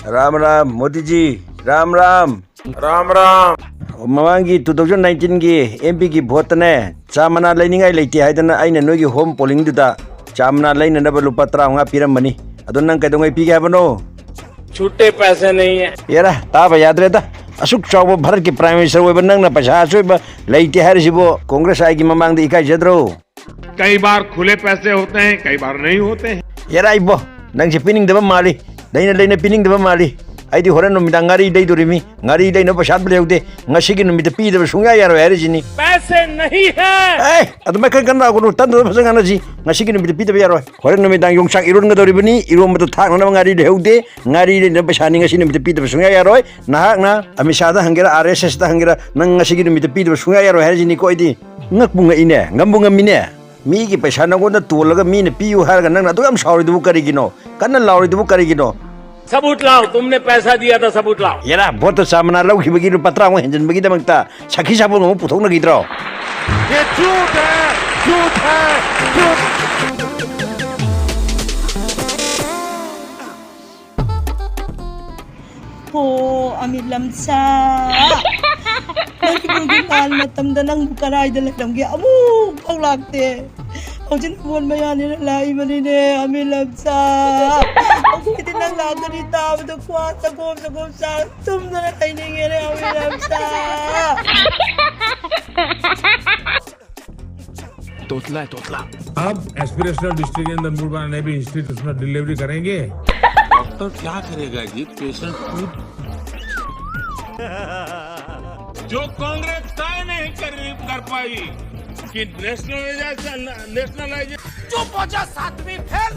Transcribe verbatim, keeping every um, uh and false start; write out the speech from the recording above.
ꯔꯥꯝ ꯔꯥꯝ ꯃꯣꯗꯤꯖꯤ꯫ ꯔꯥꯝ ꯔꯥꯝ꯫ ꯔꯥꯝ ꯔꯥꯝ꯫ ꯃꯃꯥꯡꯒꯤ two thousand ꯅꯥꯏꯟꯇꯤꯟꯒꯤ M ꯄꯤꯒꯤ ꯚꯣꯠꯇꯅꯦ, ꯆꯥ ꯃꯅꯥ ꯂꯩꯅꯤꯡꯉꯥꯏ ꯂꯩꯇꯦ ꯍꯥꯏꯗꯅ ꯑꯩꯅ ꯅꯣꯏꯒꯤ ꯍꯣꯝ ꯄꯣꯂꯤꯡꯗꯨꯗ ꯆꯥ ꯃꯅꯥ ꯂꯩꯅꯅꯕ ꯂꯨꯄꯥ ꯇꯔꯥꯃꯉꯥ ꯄꯤꯔꯝꯕꯅꯤ꯫ ꯑꯗꯣ ꯅꯪ ꯀꯩꯗꯧꯉꯩ ꯄꯤꯒꯦ ꯍꯥꯏꯕꯅꯣ? ꯆꯨꯠꯇꯦ ꯄꯩꯁꯦ ꯅꯍꯤ ꯍꯦ꯫ ꯌꯥꯔꯦ, ꯇꯥꯕ ꯌꯥꯗ꯭ꯔꯦꯗ꯫ ꯑꯁꯨꯛ ꯆꯥꯎꯕ ꯚꯥꯔꯠꯀꯤ ꯄ꯭ꯔꯥꯏꯝ ꯃꯤꯅꯤꯁꯇꯔ ꯑꯣꯏꯕ ꯅꯪꯅ ꯄꯩꯁꯥ ꯑꯆꯣꯏꯕ ꯂꯩꯇꯦ ꯍꯥꯏꯔꯤꯁꯤꯕꯨ ꯀꯣꯡꯒ꯭ꯔꯦꯁ ꯑꯥꯏꯒꯤ ꯃꯃꯥꯡꯗ ꯏꯀꯥꯏꯖꯗ꯭ꯔꯣ? कई बार खुले पैसे होते हैं, कई बार नहीं होते हैं। ꯌꯥꯔꯦ ꯏꯕꯣ, ꯅꯪꯁꯦ ꯄꯤꯅꯤꯡꯗꯕ ꯃꯥꯜꯂꯤ꯫ ꯂꯩꯅ ꯂꯩꯅ ꯄꯤꯅꯤꯡꯗꯕ ꯃꯥꯜꯂꯤ꯫ ꯑꯩꯗꯤ ꯍꯣꯔꯦꯟ ꯅꯨꯃꯤꯗꯥꯡ ꯉꯥꯔꯤ ꯂꯩꯗꯣꯔꯤꯃꯤ꯫ ꯉꯥꯔꯤ ꯂꯩꯅꯕ ꯄꯩꯁꯥ ꯑꯝꯇ ꯂꯩꯍꯧꯗꯦ꯫ ꯉꯁꯤꯒꯤ ꯅꯨꯃꯤꯠꯇ ꯄꯤꯗꯕ ꯁꯨꯡꯌꯥ ꯌꯥꯔꯣꯏ ꯍꯥꯏꯔꯤꯁꯤꯅꯤ꯫ पैसे नहीं है। ꯑꯦ, ꯑꯗꯨꯃꯥꯏ ꯀꯟ ꯀꯟ ꯂꯥꯎꯒꯅꯨ꯫ ꯇꯟꯗꯕ ꯐꯖꯅ ꯉꯥꯡꯅꯁꯤ꯫ ꯉꯁꯤꯒꯤ ꯅꯨꯃꯤꯠꯇ ꯄꯤꯗꯕ ꯌꯥꯔꯣꯏ꯫ ꯍꯣꯔꯦꯟ ꯅꯨꯃꯤꯗꯥꯡ ꯌꯣꯡꯆꯥꯛ ꯏꯔꯣꯟꯒꯗꯧꯔꯤꯕꯅꯤ꯫ ꯏꯔꯣꯟꯕꯗ ꯊꯥꯛꯅꯅꯕ ꯉꯥꯔꯤ ꯂꯩꯍꯧꯗꯦ꯫ ꯉꯥꯔꯤ ꯂꯩꯅꯕ ꯄꯩꯁꯥꯅꯤ ꯉꯁꯤ ꯅꯨꯃꯤꯠꯇ ꯄꯤꯗꯕ ꯁꯨꯡꯌꯥ ꯌꯥꯔꯣꯏ꯫ ꯅꯍꯥꯛꯅ ꯑꯃꯤꯠ ꯁꯥꯗ ꯍꯪꯒꯦꯔꯥ, ꯑꯥꯔ ꯑꯦꯁ ꯑꯦꯁꯇ ꯍꯪꯒꯦꯔꯥ, ꯅꯪ ꯉꯁꯤꯒꯤ ꯅꯨꯃꯤꯠꯇ ꯄꯤꯗꯕ ꯁꯨꯡꯌꯥ ꯌꯥꯔꯣꯏ ꯍꯥꯏꯔꯤꯁꯤꯅꯤꯀꯣ ꯑꯩꯗꯤ꯫ ꯉꯛꯄꯨ ꯉꯛꯏꯅꯦ, ꯉꯝꯕꯨ ꯉꯝꯃꯤꯅꯦ꯫ ꯃꯤꯒꯤ ꯄꯩꯁꯥ ꯅꯪꯉꯣꯟꯗ ꯇꯣꯜꯂꯒ ꯃꯤꯅ ꯄꯤꯌꯨ ꯍꯥꯏꯔꯒ ꯅꯪꯅ ꯑꯗꯨꯛ ꯌꯥꯝ ꯁꯥꯎꯔꯤꯗꯨꯕꯨ ꯀꯔꯤꯒꯤꯅꯣ? ꯀꯟꯅ ꯂꯥꯎꯔꯤꯗꯨꯕꯨ ꯀꯔꯤꯒꯤꯅꯣ? सबूत लाओ, तुमने पैसा दिया था, सबूत लाओ। ꯌꯥꯔꯦ, ꯚꯣꯠꯇ ꯆꯥ ꯃꯅꯥ ꯂꯧꯈꯤꯕꯒꯤ ꯂꯨꯄꯥ ꯇꯔꯥꯃꯉꯥ ꯍꯦꯟꯖꯤꯟꯕꯒꯤꯗꯃꯛꯇ ꯁꯈꯤ ꯁꯥꯕꯨꯟ ꯑꯃꯨꯛ ꯄꯨꯊꯣꯛꯅꯈꯤꯗ꯭ꯔꯣ? ये झूठ है, झूठ है, झूठ। ꯍꯣ, ꯑꯃꯤꯠ ꯂꯝꯆꯥ꯫ ꯅꯪꯒꯤ ꯅꯨꯡꯊꯤꯜ ꯃꯇꯝꯗ ꯅꯪꯕꯨ ꯀꯗꯥꯏꯗ ꯂꯩꯔꯝꯒꯦ? ꯑꯃꯨꯛ ꯐꯥꯎ ꯂꯥꯛꯇꯦ꯫ ꯍꯧꯖꯤꯛ ꯅꯪꯉꯣꯟ ꯃꯌꯥꯅꯤꯅ ꯂꯥꯛꯏꯕꯅꯤꯅꯦ, ꯑꯃꯤꯠ ꯂꯝꯆꯥ꯫ ꯑꯩꯈꯣꯏꯗꯤ ꯅꯪ ꯂꯥꯛꯀꯅꯤ ꯇꯥꯕꯗ ꯈ꯭ꯋꯥꯡ ꯆꯒꯣꯝ ꯆꯒꯣꯝ ꯆꯥꯔ ꯇꯨꯝꯗꯅ ꯂꯩꯅꯤꯡꯉꯦꯅꯦ, ꯑꯃꯤꯠ ꯂꯝꯆꯥ꯫ तोतला है, तोतला। अब एस्पिरेशनल डिस्ट्रिक्ट के अंदर मूड बनाने भी इंस्टीट्यूशनल डिलीवरी करेंगे। डॉक्टर क्या करेगा जी, पेशेंट खुद। जो कांग्रेस तय नहीं कर, कर पाई कि नेशनलाइजेशन, नेशनलाइजेशन। जो पहुंचा सातवीं फेल।